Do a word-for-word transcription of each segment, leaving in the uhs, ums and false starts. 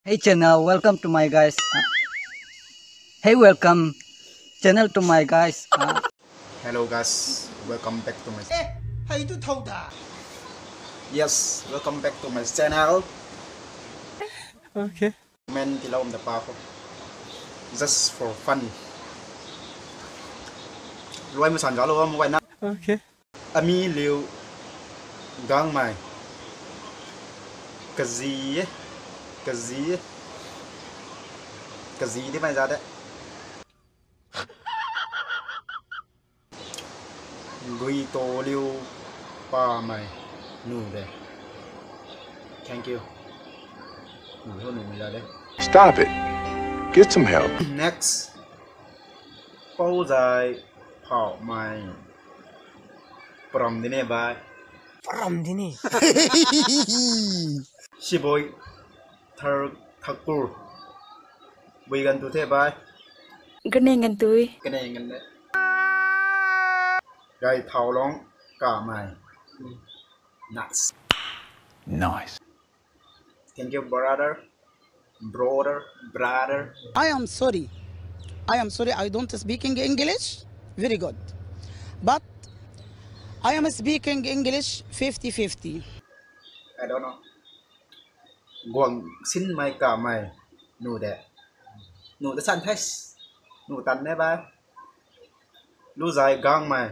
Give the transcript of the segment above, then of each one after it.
Hey channel, welcome to my guys. Uh, hey, welcome channel to my guys. Uh, Hello guys, welcome back to my Eh, hei tu thau da. Yes, welcome back to my channel. Okay. Men tilou the pa ko. Just for fun. Luai masan jalo mo kai na. Okay. Ami liu gangmei. Kazi e. Kazi e. Kazi di mai za de. Gui to liu pa mei nu de. Thank you. Nu ho nu mei za de. Stop it. Get some help. Next. Pou zai phau mei. Param dine bai. Param dine. Siboi thar thakur. Bui gan tu the bai. Ganeng gan tui. Ganeng gan de. Gai thau long ka mei. Nice. Nice. Thank you, brother. Brother, brother. I am sorry. I am sorry, I don't speaking English very good. But I am speaking English fifty fifty. I don't know. Guang sin mei ka mei. Nu de. Nu de san thes. Nu tan ne bai. Lu zai gang mei.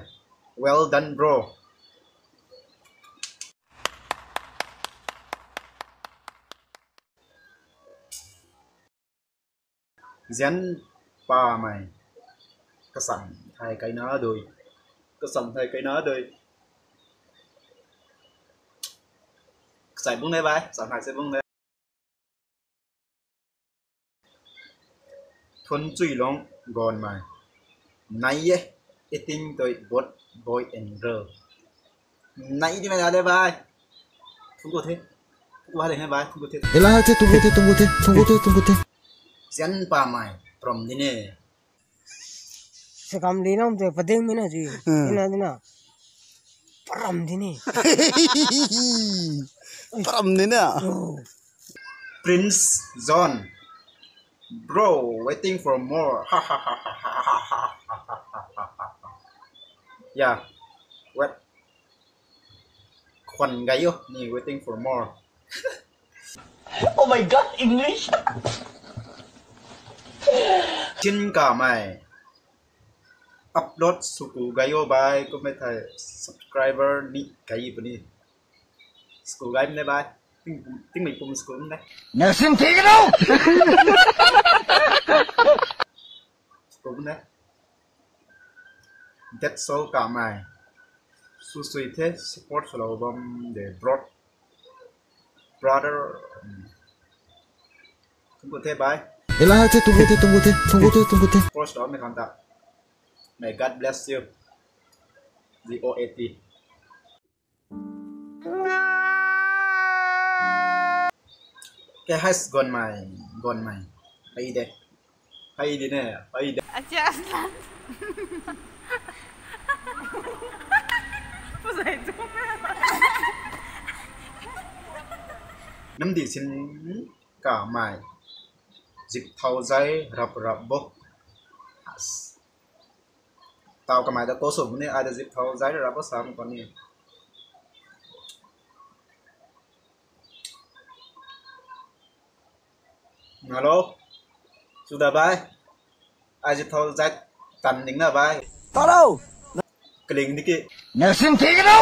Well done, bro. Zian pa mei. Kasam thai kaina dui. Kasam thai kaina dui. Kasai bung de bai, kasam thai se bung de. Thun chui long gon mei. Nai ye, eating toi both boy and girl. Nai di mei da de bai. Thun ko the. Thun ko ha de he bai, thun ko the. Ela the, thun ko the, thun ko the, thun ko the, thun ko the. Zian pa mei, prom di ne. Sakam di nam te pading mei na ji. Hmm. Dina, dina. Param di ne. Param di na. Oh. Prince John. Bro, waiting for more. Ha, ha, ha. Yeah. What? Khwan gayo ni waiting for more. Oh my God, English. Chin ka mei. Upload suku gayo bai, kum mei thai subscriber ni kai puni. Suku gai mei bai. Ting, ting mei pum suku mei. Nasin thik no. Suku mei. That's all ka mei. Su sui the support solo bam de bro. Brother. Thun ko the bai. Ela the, thun ko the, thun ko the, thun ko the, thun ko the. Post on me kanta. May God bless you. G O A T. Ke hais gon mei, gon mei. Hei de. Hei di ne, hei de. Acha aslan. Pusai tu. Nam di sin ka mei. Zip thau zai rap rap bo. As. Tau kamei da ko sum ni, ai da zip thau zai rap bo sam ko ni. Hello. Suda bai. Ai zip thau zai tan ding na bai. Taro. Kaling di ki. Nasin thik no.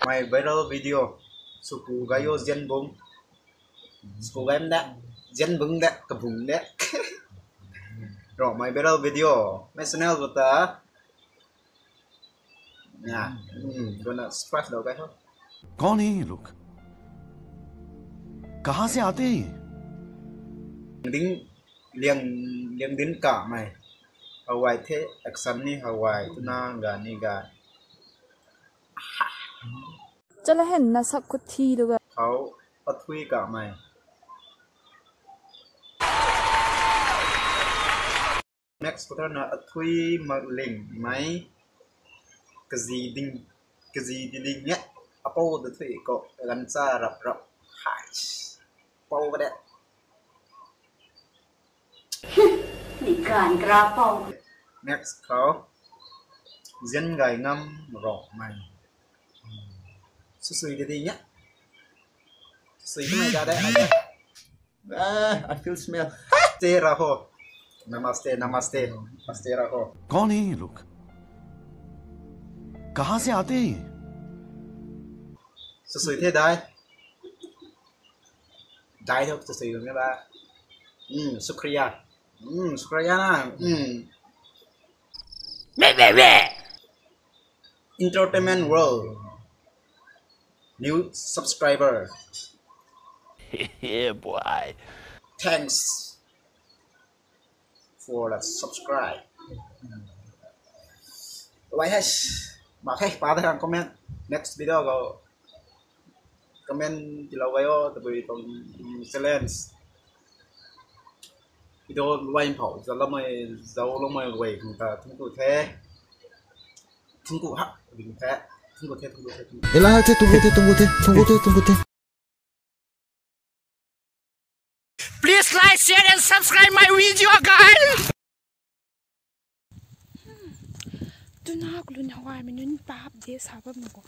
My viral video. Suku gayo zian bung. Suku gai mei da. Zian bung da. Kabung da. Ro my viral video. My channel ko ta. Ya. Hmm, gonna subscribe dou kai ho. कौन है ये लोग? कहाँ से आते हैं ये? Ding liang, liang din ka mei. Hawai the action ni hawai tuna ga ni ga. Chala hen na sak khut thi tu ga. Hau pathui ka mei. Next quarter na athui mak ling mei. Kazi ding, kazi di ling nge. Apou da thui ko gancha rap rap. Hai. What that? Ni gan kra pau. Next khou. Zian gay ngam rok mai. Susui de ding ya. Susui de mai da de. Ah, I feel smell. Namaste raho. Namaste, namaste. Namaste raho. कौन है ये लोग? कहाँ से आते हैं ये? Susui the dai. Dai tho susui lung ba. Hmm, shukriya. Hmm, shukriya na. Hmm. Meh, meh, meh. Entertainment World. New subscriber. Yeah, boy. Thanks for the subscribe. Why has? Mak khe, pa ta khang comment. Next video khou comment tilou gay o, tabui tuang, mm, challenge. Video luai phou zauloumei, zauloumei guay khang ta thungku the. Thungku ha, ding the. Thungku the, thungku the, thungku the. Ela ha the, thungku the, thungku the, thungku the, thungku the. Please like, share and subscribe my video, guys. Tuna kulun hawai mei nunc pap de sa bam ko.